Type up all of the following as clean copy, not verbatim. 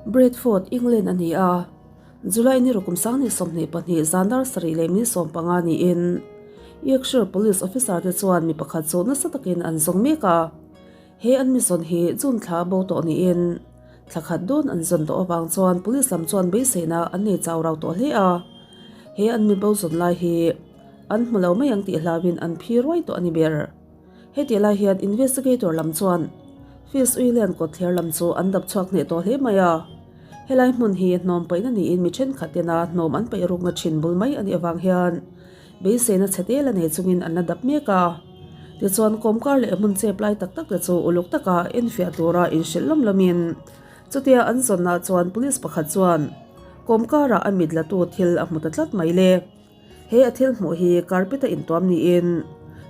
Bradford, England a ni a. July ni rawkum 2022 zan dar 7:15 niin Yorkshire Police officer te chuan mi pakhat chu nasa takin an zawng mek a. He an mi zawn hi June thla bo tawh niin thla khat dawn an zawn tawh avang chuan police lam chuan beiseina an nei chau rau tawh hle a. He an mi bo zawn lai hi an hmu lo mai ang tih hlauin an phi ruai tawh a ni ber. Hetih lai hian investigator lam chuan Fis Uilen kawtthler lam chu an dap chhuak hneh tawh hle mai a. Helai hmun hi hnawm paihna niin mi thenkhat tena hnawm an paih rukna thin bul mai a nih avang hian beiseina chhe tel a nei chungin an la dap mek a. Tichuan kawmkar leh hmun chep lai tak tak te chu uluk taka enfiah tura inhrilh lawm lawmin chutia an zawnah chuan police pakhat chuan kawmkarah a mit latu thil a hmu ta tlat mai le. He a thil hmuh hi carpet a intuam niin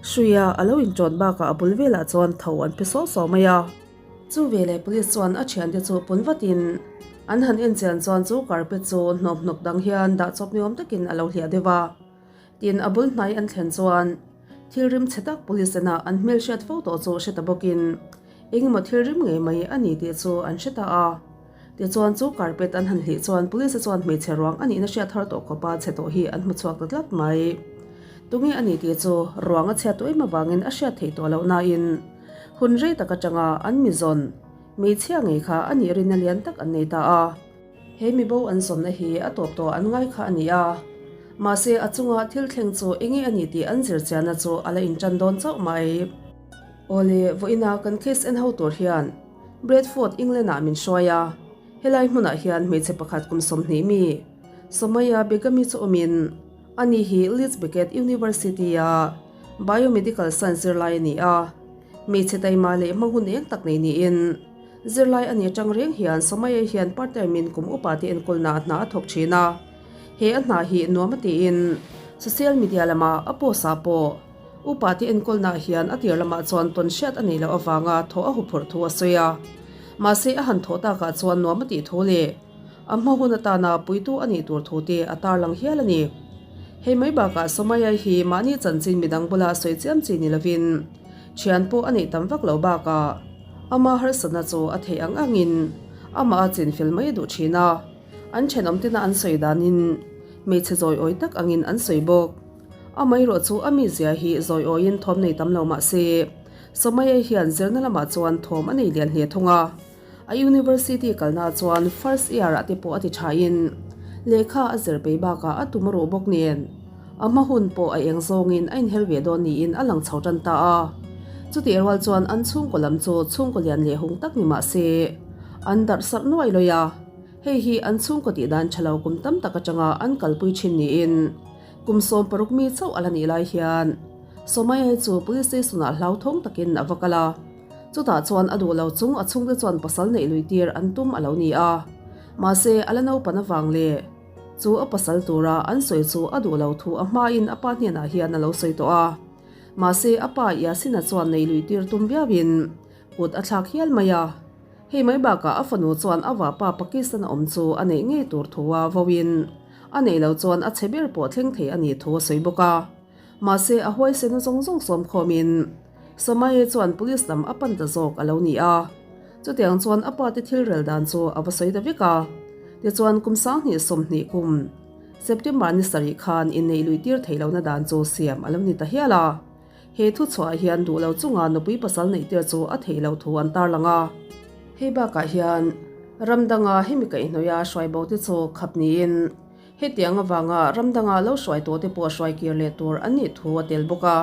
hruia a lo inṭawn bakah a bul velah chuan tho an phe saw saw mai a. Chu veleh police chuan a thiante chu pun vatin an han en chian chuan chu carpet chu hnawp hnawk dang hian dah chawp ni awm takin a lo hliah deuh a. Tin a bul hnai an thlen chuan thil rim chhe tak police ena an hmelhriat fo tawh chu hre ta bawkin engemaw thil rim ngei mai a ni tih chu an hre ta a. Tichuan chu carpet an han hlih chuan police chuan hmeichhe ruang a nihna hriat har tawh khawpa chhe tawh hi an hmu chhuak ta tlat mai. Tunge a ni tih chu ruang a chhiat tawh em avangin a hriat theih tawh loh nain hun rei tak atanga an mi zawn hmeichhia ngei kha a nih rinna lian tak an nei ta a. He mi bo an zawnna hi a tawp tawh an ngai kha a ni a, mahse a chunga thil thleng chu enge a ni tih an zir chianna chu a la intan dawn chauh mai. Awle, vawiina kan case en ho tur hian Bradford, England-ah min hruai a, helai hmunah hian hmeichhe pakhat kum 20 mi, Somaya Begum-i chu awmin, ani hi Leeds Beckett University-a Biomedical Science zirlai a ni a. Hmeichhe taima leh hma hun eng tak nei niin, zirlai a ni atang reng hian Somaya hian part time-in kum upa te enkawlnaah hna a thawk thin a. He a hna hi nuam a tiin, social media lama a post-ah pawh, Upa te enkawlnaah hian a tir lamah chuan tawn hriat a nei loh avanga thaw a huphurh thu a sawi a. Mahse a han thawh takah chuan nuam a tih thu leh a hma hun atana puitu a nih tur thu te a tarlang hial a ni. Hei mai bakah Somaya hi mahni chanchin midang bula sawi chiam chi ni lovin thian pawh a neih tam vak lo bakah ama harsatna chu a theih ang angin amah a chinfel mai a duh thin a. An thenawm tena an sawi danin hmeichhe zawiawi tak angin an sawi bawk. Amaherawh chu a mizia hi zawiawiin thawm nei tam lo mah se, Somaya hian zirna lamah chuan thawm a nei lian hle thung a. A university kalna chuan first year ah te pawh a ti thain lehkha a zir pei bakah a tum ruh bawk nen a hma hun pawh a eng zawngin a inher ve dawn niin a lang chho tan ta a. Chutih rual chuan an chhungkaw lam chu chhungkaw lian leh hung tak ni mah se, an darh sarh nuai lawih a. Hei hi an chhungkaw tih dan tha lo kum tam tak atanga an kalpui thin niin Kum 16 mi chauh a la nih lai hian Somaya chu police station ah hlauthawng takin a va kal a. Chutah chuan a duh lo chung a chhungte chuan pasal neih lui tir an tum a lo ni a. Mahse a la naupan avang leh chu a pasal tura an sawi chu a duh lo thu a hmain a pa hnenah hian a lo sawi tawh a. Mahse a pa Yasin-a chuan neih lui tir tum viauin kut a thlak hial mai a. Hei mai bakah a fanu chuan a vahpa Pakistan a awm chu a neih ngei tur thu a vauin a neih loh chuan a chhe ber pawh thleng thei a nih thu a sawi bawk a. Mahse a huaisena zawng zawng sawm khawmin Somaye chuan police lam a pan ta zawk a lo ni a. Chutiang chuan a pa te thil rel dan chu a va sawi ta vek a. Tichuan kum 2020 kum September ni sarih khan inneih luih tir theih lohna dan chu siam a lo ni ta hial a. He thu chhuah hian duh lo chunga nupui pasal neih tir chu a theih loh thu an tarlang a. Hei bakah hian ram danga hemi kaihhnawih a hruai bo te chu khap niin hetiang avanga ram danga lo hruai tawh te pawh hruai kir leh tur an nih thu a tel bawk a.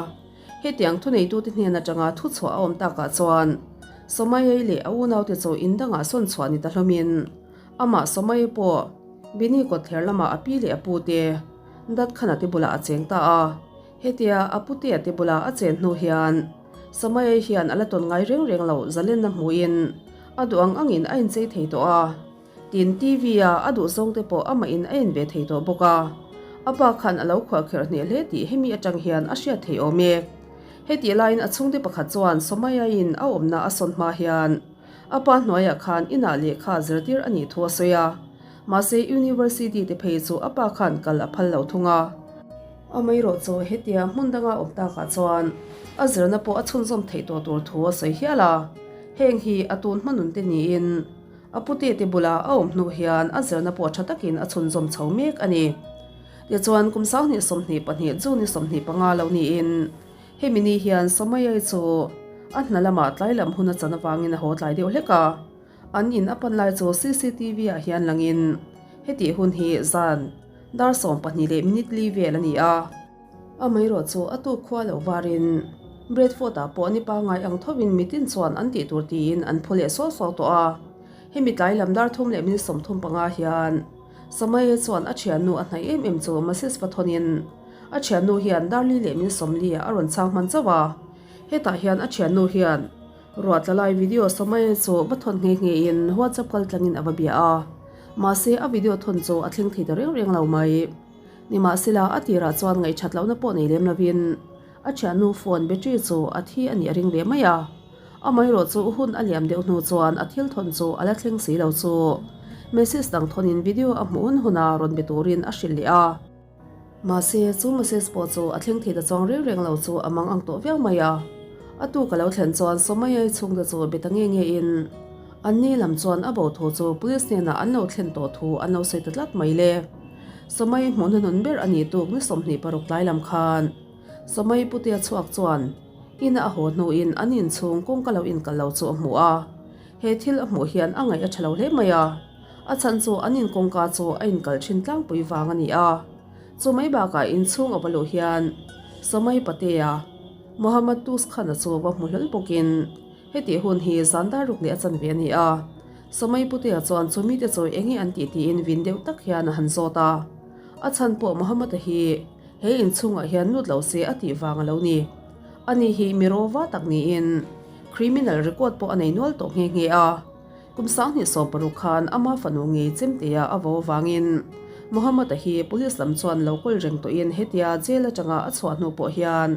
Hetiang thuneitute hnen atanga thu chhuah a awm takah chuan Somayei leh a unaute chu in dangah sawn chhuah ni ta hlawmin amah Somayei pawh Bini kawtthler lamah a pi leh a pu te Datkhana te bulah a cheng ta a. Hetia a putea te bula a chen hnu hian Samaya hian a la tawn ngai reng reng lo zalenna hmuhin a duh ang angin a inchei thei tawh a, tin TV a a duh zawng te pawh amahin a en ve thei tawh bawk a. A pa khan a lo khuahkherh hneh hle tih hemi atang hian a hriat thei awm e. Hetih laiin a chhungte pakhat chuan Samaya in a awmna a sawn hma hian a pa hnuaiah khan inah lehkha zirtir a nih thu a sawi a, mahse University te phei chu a pa khan kal a phal lo thung a. Amaherawh chu hetia hmun danga awm takah chuan a zirna pawh a chhunzawm theih tawh tur thu a sawi hial a, heng hi a tun hmanun te niin A pute te bula a awm hnu hian a zirna pawh tha takin a chhunzawm chho mek a ni. Tichuan, kum 2022 June ni 25 lo niin hemi ni hian Somayai chu a hna lamah tlai lam hun a chan avangin a haw tlai deuh hlek a. An in a pan lai chu cctv ah hian langin hetih hun hi zan dar 12 leh minute li vel a ni a. Amaherawh chu a tuk khua lo varin Bradford-ah pawh ni pangngai ang thovin mitin chuan an tih tur tiin an phu leh suau suau tawh a. Hemi tlai lam dar thum leh minute 35 hian Samaye chuan a thiannu a hnaih em em chu Moses va thawnin a thiannu hian dar li leh minute 40 ah a rawn chhang hman chauh a. Hetah hian a thiannu hian ruah tla lai video Samaye chu va thawn nghe nghe in WhatsApp kal tlangin a va bia a. Mahse a video thawn chu a thleng thei ta reng reng lo mai. Nimahsela, a tirah chuan ngaihṭhat lohna pawh nei lem lovin a thiannu phone battery chu a thi a nih a ring ve mai a. Amaherawh chu hun a liam deuh hnu chuan a thil thawn chu a la thleng si lo chu message dang thawnin video a hmuh hun huna rawn be turin a hrilh leh a. Mahse, chu message pawh chu a thleng thei ta chuang reng reng lo chu a mang ang tawh viau mai a. A tuk a lo thlen chuan Somayai chhungte chu be ta nge nge in anni lam chuan a bo thu chu police hnenah an lo thlen tawh thu an lo sawi ta tlat mai le. Sawmai hmuh hnuhnun ber a nih tuk ni 26 tlai lam khan Sawmai putea chhuak chuan ina a haw hnuin an inchhung kawngka lo inkal lo chu a hmu a. He thil a hmuh hian a ngaih a tha lo hle mai a, a chhan chu an in kawngka chu a inkal thin tlangpui vang a ni a. Chu mai bakah inchhung a va luh hian Sawmai patea Mohammad Tus Khan-a chu va hmu hlawl bawkin hetih hun hi zan dar ruk leh a chanve a ni a. Sawmai Putea chuan chu mite chu eng nge an tih tiin vin deuh tak hian a han zawt a. A chhan pawh Muhammad-a hi he inchhungah hian lut lo se a tih vang a lo ni. Ani hi mi rawva tak niin criminal record pawh a nei nual tawh nghe nghe a. Kum 2016 khan ama fanu ngei chemtea a vo avangin Muhammad-a hi police lam chuan lo kawl reng tawhin hetia jail atanga a chhuah hnu pawh hian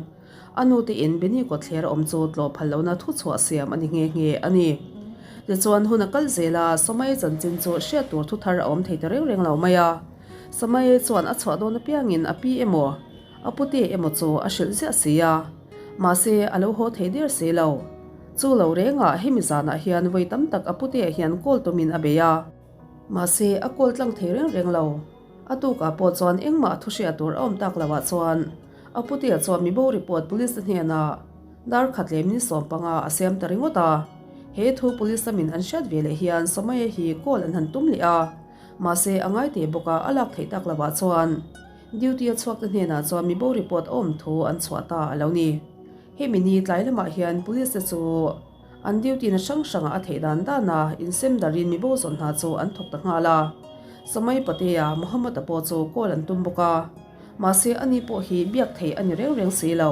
A nute in Benny kawtthler a awm chu tlawh phal lohna thu chhuah siam a ni nghe nghe a ni. Tichuan hun a kal zel a, Samaye chanchin chu hriat tur thu thar a awm thei ta reng reng lo mai a. Samaye chuan a chhuah dawn apiangin a pi emaw, a pute emaw chu a hrilh ziah si a. Mahse, a lo haw thei der si lo. Chu lo rengah hemi zanah hian vawi tam tak a pute hian call tumin a bei a. Mahse, a call tlang thei reng reng lo. A tukah pawh chuan engmah thu hriat tur a awm tak loah chuan a putea chuan mibo report police te hnenah dar khat leh minute 15 a siam ta ringawt a. He thu police lamin an hriat ve leh hian Somaya hi call an han tum leh a, mahse a ngai teh bawk a, a lak theih tak loah chuan duty a chhuak te hnenah chuan mibo report a awm thu an chhuah ta a lo ni. Hemi ni tlai lamah hian police te chu An duty na hrang hrangah a theih dan dan a, insem darin mibo zawn hna chu an thawk ta nghal a. Samai Patea, Muhammad-a pawh chu call an tum bawk a. Mahse ani pawh hi biak theih a ni reng reng si lo.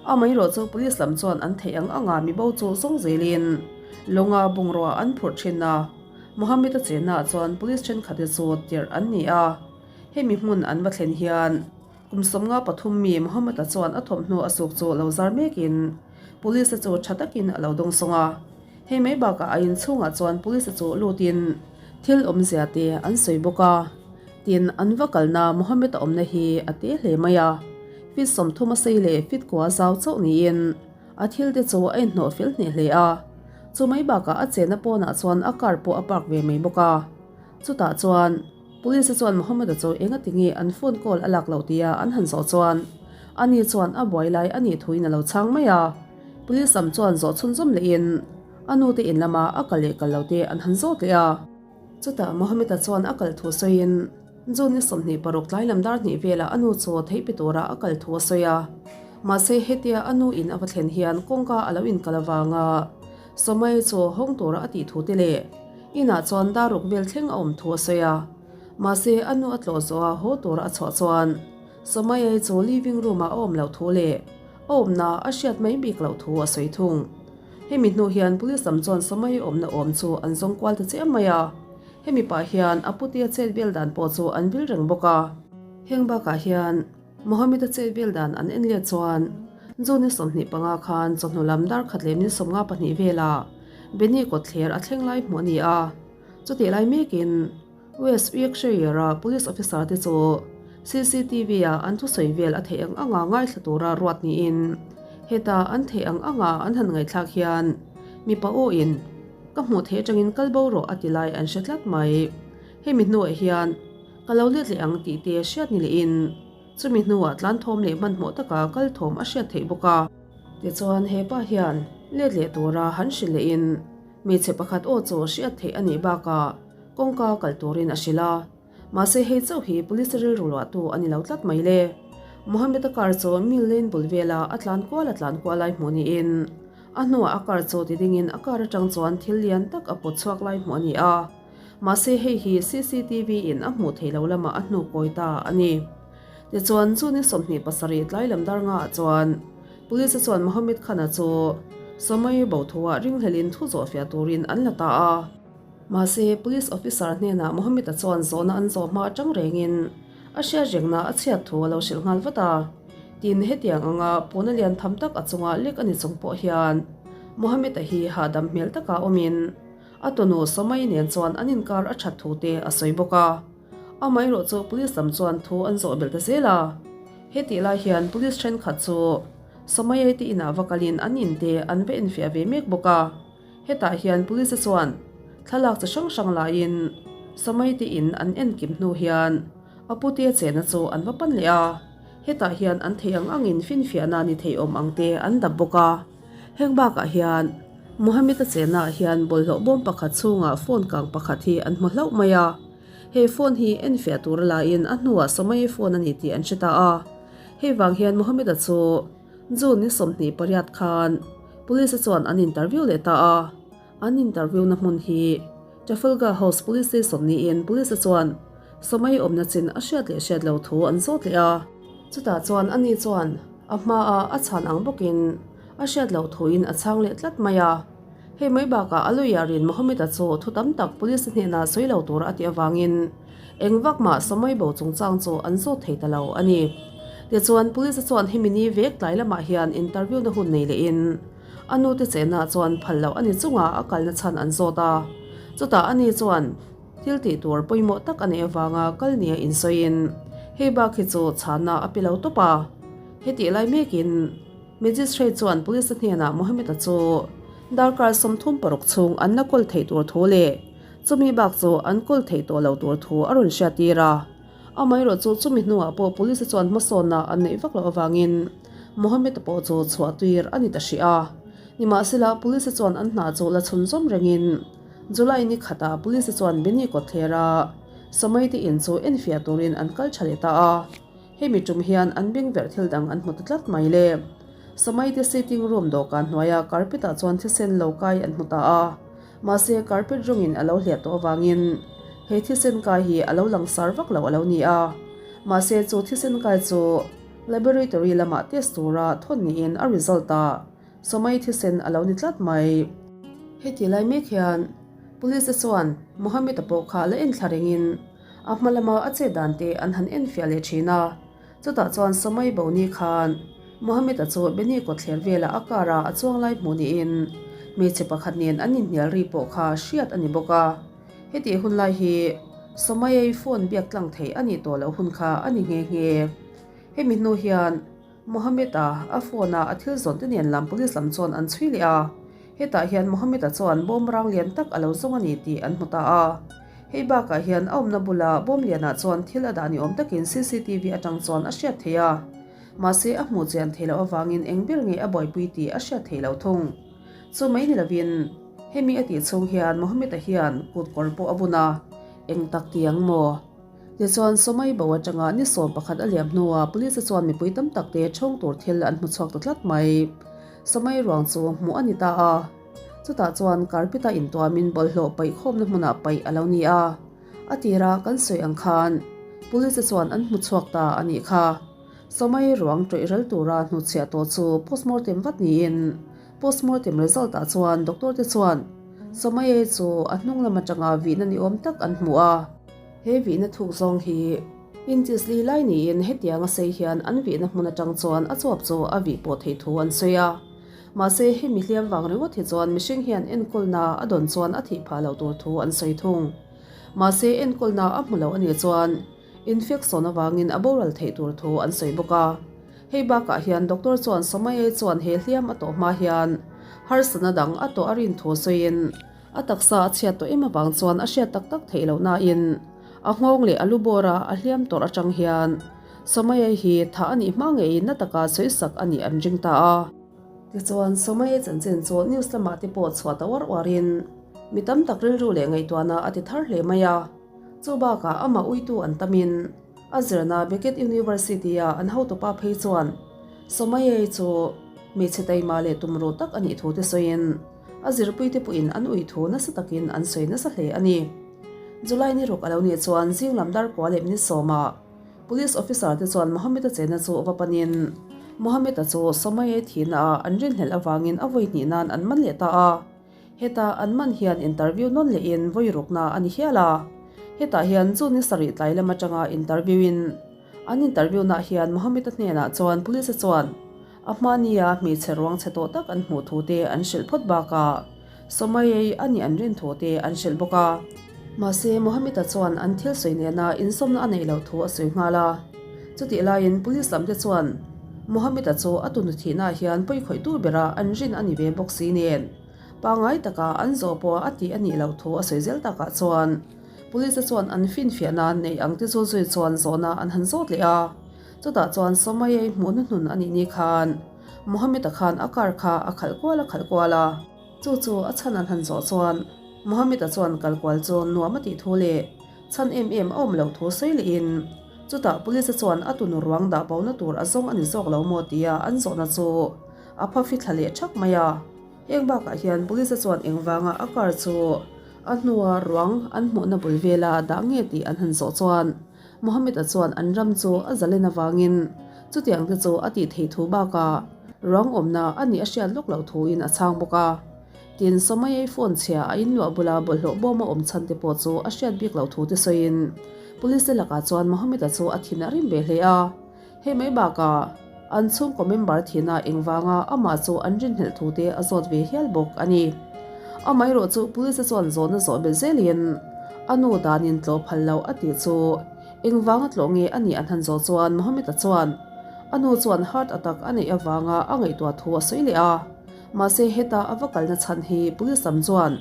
Amaherawh chu police lam chuan an theih ang anga mibo chu zawng zelin lawnga bungrua an phurh thin a. Muhammad-a chennaah chuan police thenkhatte chu tirh an ni a. Hemi hmun an va thlen hian Kum 53 mi Muhammad-a chuan a thawmhnaw a suk chu lo zar mekin Police-te chu tha takin a lo dawngsawng a. Hei mai bakah a inchhungah chuan Police-te chu lutin thil awmzia te an sawi bawk a. Tin, an va kalna Muhammad-a awmna hi a te hle mai a. Feet 30 a sei leh feet kua zau chauh niin a thil te chu a inhnawh fel hneh hle a. Chu mai bakah a chenna pawnah chuan a car pawh a park ve mai bawk a. Chutah chuan. Police chuan Mohammed-a chu eng a ti nge an phone call a lak loh tia an han zawh chuan ani chuan a buai lai a nih thuin a lo chhang mai a. Police lam chuan zawh chhunzawm lehin a nute in lama a kal leh kal lo te an han zawt leh a. Chutah Mohammed-a chuan a kal thu sawiin June ni 26 tlai lam dar hnih velah a nu chu theih pe tura a kal thu a sawi a. Mahse hetia a nu in a va thlen hian kawngka a lo inkal avanga Sawmai chu hawng tura a tih thu te leh Inah chuan dar ruk vel thleng a awm thu a sawi a, mahse a nu a tlawh zawh a haw tura a chhuah chuan Somayai chu living room ah a awm loh thu leh a awmna a hriat mai bik loh thu a sawi thung. Hemi hnu hian police lam chuan Somayai awmna awm chu an zawng kual ta chiam mai a, hemi pah hian a putea chet vel dan pawh chu an vil reng bawk a. Heng bakah hian Mohammed-a chet vel dan an en let chuan June ni 25 khan chawhnu lam dar khat leh minute 54 velah Benny kawtthler a thleng lai hmuh a ni a. Chutih lai mekin West Yorkshire-a police officer te chu CCTV-a an thusawi vel a theih ang anga ngaithla tura ruat niin heta an theih ang anga an han ngaihthlak hian mipa awin. Ka hmuh theih atangin kal bo rawh a ti lai an hre tlat mai. Hemi hnuah hian ka lo let leh ang tih te hriat ni lehin chumi hnuah tlan thawm leh hmanhmawh taka kal thawm a hriat theih bawk a. Tichuan he pa hian let leh tura han hrilh lehin hmeichhe pakhat aw chu hriat theih a nih bakah kawngka kal turin a hrilh a. Mahse hei chauh hi police rilru luahtu a ni lo tlat mai le. Mohammed-a car chu Mill Lane bul vela a tlan kual a tlan kual lai hmuh niin a hnuah a car chu ti dingin a car atang chuan thil lian tak a pawt chhuak lai hmuh a ni a. Mahse hei hi CCTV in a hmuh theih lo lamah a hnu kawi ta a ni. Tichuan June 27 tlai lam dar ngaah chuan Police chuan Mohammed Khan-a chu Somayi Bothuah ringhlelin thu zawhfiah turin an la ta a. Mahse, Police Officer hnenah Mohammed-a chuan zawhna an zawh hma atang rengin a hriat rengna a chhiat thu a lo hrilh nghal vat a. Tin, hetiang anga pawna lian tham tak a chunga lek a ni chung pawh hian Mohammed-a hi hahdam hmel taka awmin a tunu Somai nen chuan an inkar a that thu te a sawi bawk a. Amaherawh chu Police lam chuan thu an zawh belh ta zel a. Hetih lai hian Police thenkhat chu Somaiya te inah va kalin an inte an va enfiah ve mek bawk a. Hetah hian Police chuan thlalak chi hrang hrang laiin Samaite in an en kim hnu hian a putea chehna chu an va pan leh a, hetah hian an theih ang angin finfiahna ni thei awm ang te an dap bawk a. Heng bakah hian Mohammed-a chehnaah hian bawlhhlawh bawm pakhat chhungah phone kang pakhat hi an hmu hlauh mai a, he phone hi enfiah tura laiin a hnuah Samaye phone a ni tih an hre ta a. Hei vang hian Mohammed-a chu June ni 28 khan Police chuan an interview leh ta a, an interview na hmun hi Trafalgar House Police Station niin Police chuan Sawmai awmna chin a hriat leh hriat lo thu an zawt leh a. Chutah chuan ani chuan a hmaa a chhan ang bawkin a hriat loh thuin a chhang leh tlat mai a. Hei mai bakah a lawyer-in Mohammed-a chu thu tam tak Police hnenah sawi lo tur a tih avangin Eng vak mah Sawmai bo chungchang chu an zawt thei ta lo a ni. Tichuan, Police chuan hemi ni vek tlai lamah hian interview na hun nei lehin a nute chenah chuan phal loh a ni chunga a kalna chhan an zawt a. Chutah ani chuan thil tih tur pawimawh tak a neih avanga kal nia insawiin hei bak hi chu chhanna a pe lo tawp a. Hetih lai mekin Magistrate chuan Police hnenah Mohammed-a chu darkar 36 chhung an la kawl theih tur thu leh Chumi bak chu an kawl theih tawh lo tur thu a rawn hriattir a. Amaherawh chu chumi hnuah pawh police chuan hmasawnna an neih vak loh avangin Mohammed-a pawh chu chhuah tuir a ni ta hrih a. Nimahsela police chuan an hna chu la chhun zawm rengin July ni khatah police chuan Beni kawtthlera Sawmai te in chu enfiah turin an kal tha leh ta a. Hemi tum hian an beng verh thil dang an hmu ta tlat mai le. Sawmai te sitting room dawhkan hnuaia carpet ah chuan thisen lo kai an hmu ta a. Mahse, carpet rawngin a lo hliah tawh avangin he thisen kai hi a lo langsar vak lo a lo ni a. Mahse, chu thisen kai chu laboratory lamah test tura thawn niin a result ah Sawmai thisen a lo ni tlat mai. Heti lai mek hian Police te chuan Mohammed-a pawh kha la enthla rengin a hma lama a chet dan te an han enfiah leh thin a. Chutah chuan Sawmai Boni khan Mohammed-a chu Beni kawtthler velah a car a a chuang lai hmuh niin hmeichhe pakhat nen an inhnial ri pawh kha hriat a ni bawk a. Hetih hun lai hi Sawmaiei phone biak tlang theih a nih tawh loh hun kha a ni nghe nghe. Hemi hnu hian Mohammed-a a phone a a thil zawn te nen lam police lam chuan an chhui leh a. Hetah hian Mohammed-a chuan bawm rang lian tak a lo zawng a ni tih an hmu ta a. Hei bakah hian a awmna bula bawm lianah chuan thil a dah ni awm takin cctv atang chuan a hriat theih a. Mahse a hmuh chian theih loh avangin eng ber nge a buaipui tih a hriat theih loh thung. Chu mai ni lovin hemi a tih chhung hian Mohammed-a hian kut kawr pawh a bun a, eng tak ti ang maw? Tichuan Sawmai bo atanga ni 11 a liam hnuah police chuan mipui tam tak te thawng tur thil an hmu chhuak ta tlat mai. Sawmai ruang chu hmuh a ni ta a. Chutah chuan carpet-a intuamin bawlhhlawh paih khawmna hmunah paih a lo ni a. A tira kan sawi ang khan police chuan an hmu chhuak ta a nih kha. Sawmai ruang tawih ral tura hnuchhiah tawh chu postmortem vat niin postmortem result ah chuan doctor te chuan Sawmai chu a hnung lam atanga vihna ni awm tak an hmu a. He vihna thuk zawng hi inches li lai niin hetianga sei hian an vihna hmun atang chuan a chuap chu a vih pawh theih thu an sawi a. Mahse, hemi hliam vang ringawt hi chuan mihring hian enkawlna a dawn chuan a thih phah loh tur thu an sawi thung. Mahse, enkawlna a hmu lo a nih chuan infection avangin a boral theih tur thu an sawi bawk a. Hei bakah hian doctor chuan Somaye chuan he hliam a tawh hma hian harsatna dang a tawh a rin thu sawiin. A taksa a chhiat tawh em avang chuan a hriat tak tak theih loh nain a nghawng leh a lu bawra a hliam tawrh atang hian Somayai hi thah a nih hma ngeiin na taka sawisak a nih an ring ta a. Tichuan, Somayai chanchin chu news lamah te pawh chhuah ta uar uarin mi tam tak rilru leh ngaihtuahna a ti thar hle mai a. Chu bakah amah uitu an tamin a zirna Beckett University-a an hotupa phei chuan Somayai chu hmeichhe taima leh tumruh tak a nih thu te sawiin a zirpuite pawhin an ui thu nasa takin an sawi nasa hle a ni. July ni ruk a lo nih chuan zing lam dar kua leh minute sawmah Police officer te chuan Mohammed-a chena chu va panin Mohammed-a chu Somayai thihna ah an rinhlelh avangin a vawi hnih nan an man leh ta a. Heta an man hian interview nawn lehin vawi rukna a ni hial a. Hetah hian June ni sarih tlai lam atanga interview in an interview nah hian Mohammed-a hnenah chuan police chuan a hmania hmeichhe ruang chhe tawh tak an hmuh thu te an hrilh phawt bakah Somayei a nih an rin thu te an hrilh bawk a. Mahse Mohammed-a chuan an thil sawi nena inzawmna a neih loh thu a sawi nghal a. Chutih laiin police lam te chuan Mohammed-a chu a tunu thihnaah hian pawikhawihtu bera an rin a ni ve bawk si nen pangngai taka an zawh pawh a tih a nih loh thu a sawi zel takah chuan police-te chuan an finfiah nan neih ang te chu zui chuan zawhna an han zawt leh a. Chutah chuan Somayei hmuh hnuhnun a nih ni khan Mohammed-a khan a car kha a khalh kual a khalh kual a. Chu chu a chhan an han zawh chuan Mohammed-a chuan kal kual chu nuam a tih thu leh chhan em em a awm loh thu sawi lehin chutah police-a chuan a tunu ruang dah bona tur a zawng a ni zawk lo maw tia an zawhna chu a phafi thla leh thak mai a. Heng bakah hian police-a chuan engvanga a car chu a hnua ruang an hmuhna bul vela dah nge tih an han zawh chuan Mohammed-a chuan an ram chu a zalen avangin chutiang te chu a tih theih thu bakah ruang awmna a nih a hriat lawk loh thuin a chhang bawk a. Tin, Somayei phone chhia a inluah bula bawlhhlawh bawm a awm chhan te pawh chu a hriat bik loh thu te sawiin Police te lakah chuan Mohammed-a chu a thin a rim ve hle a. Hei mai bakah an chhungkaw member thina engvanga amah chu an rinhlelh thu te a zawt ve hial bawk a ni. Amaherawh chu police chuan zawhna zawh belh zelin a nu danin tlawh phal loh a tih chu engvanga tlawh nge a nih an han zawh chuan Mohammed-a chuan a nu chuan heart attack a neih avanga a ngaihtuah thu a sawi leh a. Mahse heta a va kalna chhan hi police lam chuan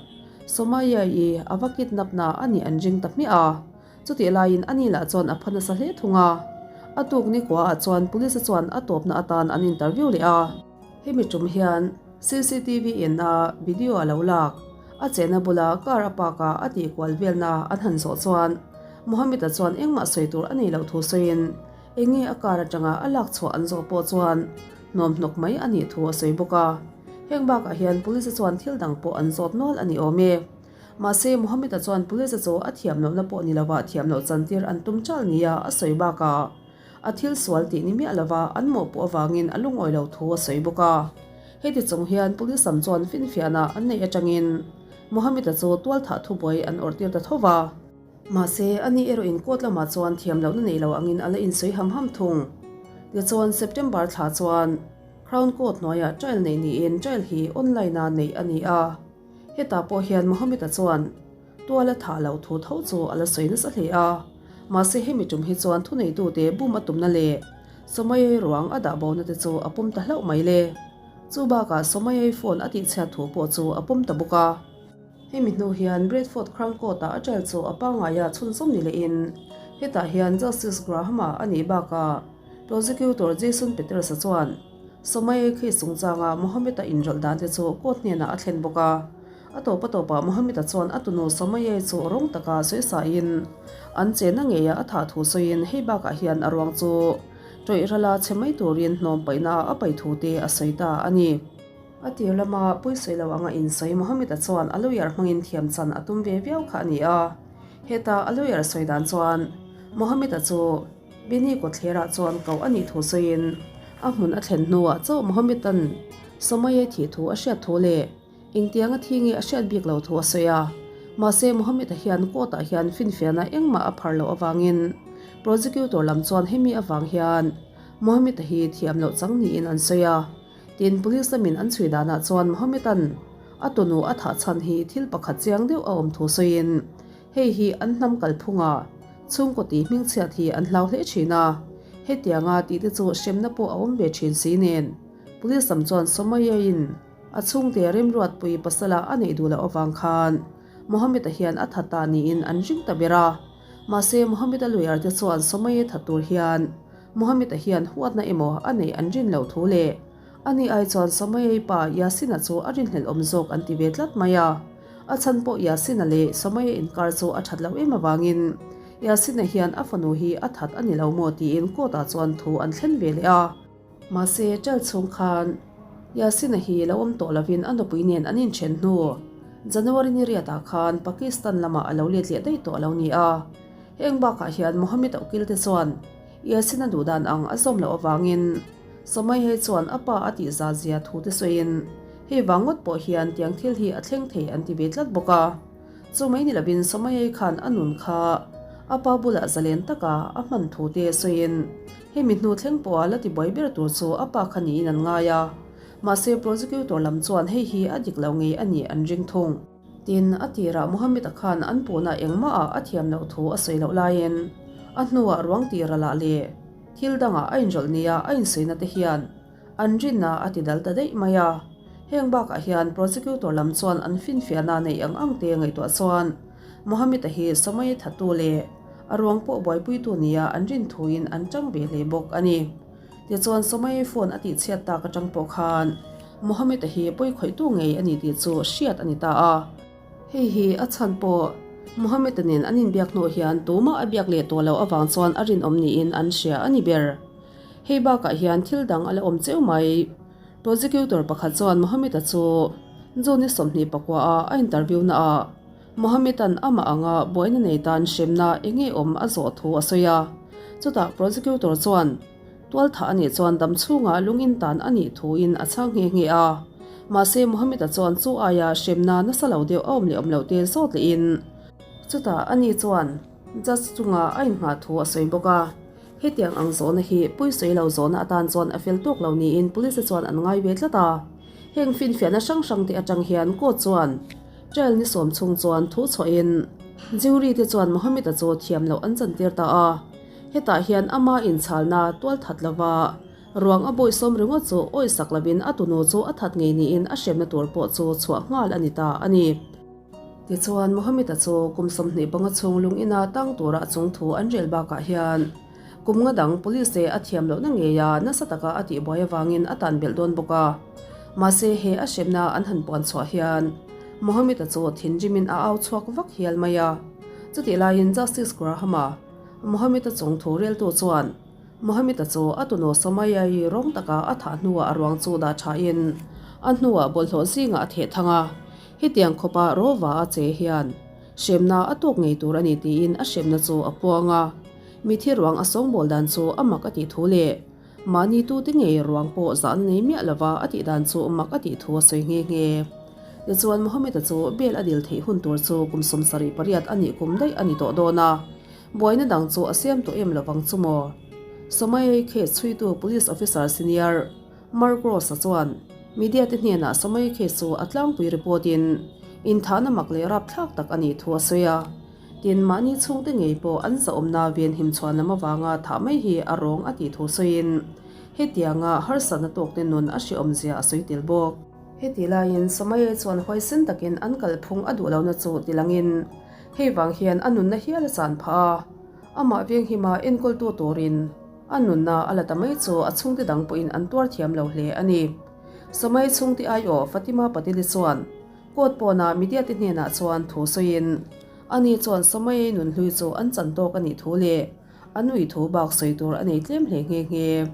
Somaia-i a va kidnap na a nih an ring ta hmiah a. Chutih laiin a ni lah chuan a pha nasa hle thung a. A tuk ni kuaah chuan police chuan a tawpna atan an interview leh a. Hemi tum hian CCTV in a video a lo lak. A chehna bula car a park a a tih kual velna an han zawh chuan Mohammed-a chuan engmah sawi tur a nei loh thu sawiin eng nge a car atanga a lak chhuah an zawh pawh chuan hnawm hnawk mai a nih thu a sawi bawk a. Heng bakah hian police chuan thil dang pawh an zawt nual a ni awm e. Mahse, Mohammed-a chuan police chu a thiam lohna pawh ni lova thiam loh chantir an tum chal nia a sawi bakah a thil sual tih ni miah lova an mawhpuh avangin a lungawi lo thu a sawi bawk a. Heti chung hian police lam chuan finfiahna an neih atangin Mohammed-a chu tualthah thubuai an awrhtir ta tho va. Mahse, ani erawhin court lamah chuan thiam lohna nei lo angin a la insawi ham ham thung. Tichuan, September thla chuan Crown Court hnuaiah trial neih niin trial hi online-a neih a ni a. Hetah pawh hian Mohammed-a chuan tual a thah loh thu tho chu a la sawi nasa hle a, mahse hemi tum hi chuan thuneitute bum a tumna leh Somayei ruang a dah bona te chu a pawm ta hlauh mai le. Chu bakah Somayei phone a tihchhiat thu pawh chu a pawm ta bawk a. Hemi hnu hian Bradford Crown Court-ah a trial chu a pangngaia chhunzawm ni lehin hetah hian Justice Graham-a a nih bakah Prosecutor Jason Peters-a chuan Somayei case chungchanga Mohammed-a inrawlh dan te chu court hnenah a thlen bawk a. A tawp a tawpah Mohammed-a chuan a tunu Somayei chu rawng taka sawi sahin an chenna ngeia a thah thu sawiin hei bakah hian a ruang chu tawih rala chhe mai turin hnawm paihna a pai thu te a sawi ta a ni. A tir lama pawisawi lo anga insawi Mohammed-a chuan a lawyer hmangin thiam chan a tum ve viau kha a ni a. Heta a lawyer sawi dan chuan Mohammed-a chu Beni kawtthlerah chuan koh a nih thu sawiin a hmun a thlen hnuah chauh Mohammed-a'n Somaye thih thu a hriat thu leh engtianga thi nge a hriat bik lo thu a sawi a. Mahse, Mohammed-a hian court-ah hian finfiahna engmah a phar loh avangin prosecutor lam chuan hemi avang hian Mohammed-a hi thiam loh chang niin an sawi a. Tin, police lamin an chhui danah chuan Mohammed-a'n a tunu a thah chhan hi thil pakhat chiang deuh a awm thu sawiin hei hi an hnam kalphungah Chhungkaw tih hmingchhiat hi an hlau hle thin a, hetianga tih te chu hremna pawh a awm ve thin si nen. Police lam chuan Somaia-in A chhungte remruatpui pasala a neih duh loh avang khan Mohammed-a hian a that ta niin an ring ta ber a. Mahse, Mohammed-a lawyer te chuan Somaye that tur hian Mohammed-a hian huatna emaw a neih an rin loh thu leh ani ai chuan Somaye pa Yasin-a chu a rinhlelh awm zawk an ti ve tlat mai a. A chhan pawh Yasin-a leh Somaye inkar chu a that loh em avangin Yasin-a hian a fanu hi a that a ni lo maw tiin court-ah chuan thu an thlen ve leh a. Mahse, ṭal chhung khan Yasin-a hi lo awm tawh lovin a nupui nen an inṭhen hnu January ni riatah khan Pakistan lamah a lo let leh daih tawh a lo ni a. Heng bakah hian Mohammed a ukil te chuan Yasin-a duh dan ang a zawm loh avangin Somaihei chuan a pa a tih zah zia thu te sawiin hei vang ngawt pawh hian tiang thil hi a thleng thei an ti ve tlat bawk a. Chu mai ni lovin Somaihei khan a nun kha a pa bulah zalen taka a hman thu te sawiin Hemi hnu thleng pawha la tibuai ber tur chu a pa kha niin an ngai a, mahse prosecutor lam chuan hei hi a dik lo ngei a nih an ring thung. Tin, a tirah Mohammed-a khan an puhna engmahah a thiam loh thu a sawi loh laiin a hnuah ruang tira lah leh thil dangah a inrawlh nia a insuihna te hian an rinna a ti dal ta daih mai a. Heng bakah hian prosecutor lam chuan an finfiahna neih ang ang te ngaihtuah chuan Mohammed-a hi Somaye thatu leh a ruang pawh buaipuitu nia an rin thuin an tang ve hle bawk a ni. Tichuan Somaye phone a tihchhiat tak atang pawh khan Mohammed-a hi pawi khawihtu ngei a ni tih chu hriat a ni ta a. Hei hi a chhan pawh Mohammed-a nen an inbiak hnuah hian tumah a biak leh tawh loh avang chuan a rinawm niin an hria a ni ber. Hei bakah hian thil dang a la awm cheu mai. Prosecutor pakhat chuan Mohammed-a chu June ni 24 a a interview naah Mohammed-a'n amah anga buaina nei tan hremna eng nge awm a zawh thu a sawi a. Chutah prosecutor chuan tualthah a nih chuan dam chhungah lungin tan a nih thuin a chhang nghe nghe a. Mahse Mohammed-a chuan chu aia hremna nasa lo deuh a awm leh awm loh te zawt lehin chutah ani chuan judge chunga a inngah thu a sawi bawk a. Hetiang ang zawhna hi puisawi lo zawhna atan chuan a fel tawk lo niin police te chuan an ngai ve tlat a. Heng finfiahna hrang hrang te atang hian court chuan trial ni sawm chhung chuan thu chhuahin jury te chuan Mohammed-a chu thiam loh an chantir ta a. Hetah hian ama inchalna tual that lova ruang a bawisawm ringawt chu awisak lovin a tunu chu a that ngei niin a hremna tur pawh chu chhuah nghal a ni ta a ni. Tichuan, Mohammed-a chu kum 25 chhung lung ina tang tura a chung thu an rel bakah hian kum nga dang police te a thiam lohna ngeia nasa taka a tihbuai avangin a tan belh dawn bawk a. Mahse, he a hremna an han puan chhuah hian Mohammed-a chu thinrimin a au chhuak vak hial mai a. Chutih laiin Justice Graham-a, Mohammed-a chung thu reltu chuan Mohammed-a chu a tunu Somaiya-i rawng taka a thah hnuah a ruang chu dah thain a hnuah bawlhhlawh zingah a theh thang a. Hetiang khawpa rawva a che hian hremna a tawk ngei tur a ni tiin a hremna chu a puang a. Mithi ruang a sawngbawl dan chu a mak a tih thu leh mahni tute ngei ruang pawh zahna nei miah lova a tih dan chu mak a tih thu a sawi nghe nghe. Tichuan Mohammed-a chu bail a dil theih hun tur chu kum 78 a nih kum daih a ni tawh dawn a, buaina dang chu a siam tawh em lovang chu maw? Somaye case chhuitu police officer senior Mark Ross-a chuan media te hnenah Somaye case chu a tlangpui report in inthahna mak leh rapthlak tak a nih thu a sawi a. Tin, mahni chhungte ngei pawh an zahawmna venhim chhuan lam avanga thah mai hi a rawng a tih thu sawiin hetianga harsatna tawkte nun a hrehawmzia a sawi tel bawk. Heti laiin Somaye chuan huaisen takin an kalphung a duh lohna chu tilangin hei vang hian a nunna hial a chan phah a, amah venghima enkawltu turin A nunna a la ta mai chu a chhungte dang pawhin an tuar thiam lo hle a ni. Sawmai chhungte aiawh Fatima Pateli chuan court pawnah media te hnenah chuan thu sawiin, Ani chuan Sawmai nunhlui chu an chan tawk a nih thu leh an ui thu bak sawi tur a nei tlem hle nghe nghe.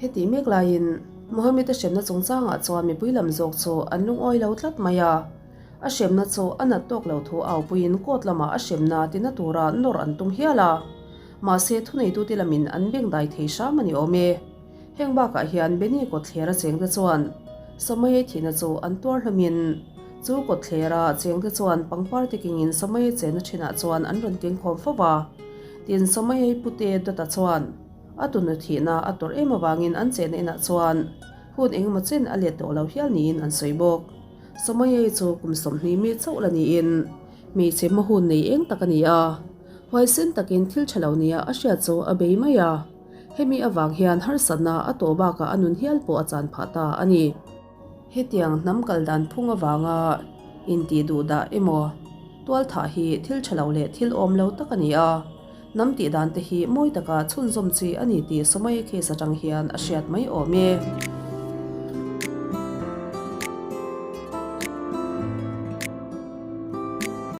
Heti mek laiin Mohammed-a hremna chungchangah chuan mipui lam zawk chu an lungawi lo tlat mai a. A hremna chu a nat tawk lo thu aupuiin court lamah a hremna tina tura nawr an tum hial a. Mahse, thuneitute lamin an bengdai thei hram a ni awm e. Heng bakah hian Benny kawtthlera chengte chuan Somaye thihna chu an tuar hlawmin, chu kawtthlera chengte chuan pangpar te kengin Somaye chenna thinah chuan an rawn keng khawm fo va. Tin, Somaye pute Dawta chuan a tunu thihna a tawrh em avangin an chenna inah chuan hun engemaw chen a let tawh lo hial niin an sawi bawk. Somaye chu kum 20 mi chauh la niin hmeichhe hma hun nei eng tak a ni a. Huaisen takin thil tha lo nia a hriat chu a bei mai a, hemi avang hian harsatna a tawh bakah a nun hial pawh a chan phah ta a ni. Hetiang hnam kal dan phung avanga intih duh dah emaw tualthah hi thil tha lo leh thil awm lo tak a ni a, hnam tih dan te hi mawi taka chhunzawm chi a ni tih Somaiya case atang hian a hriat mai awm e.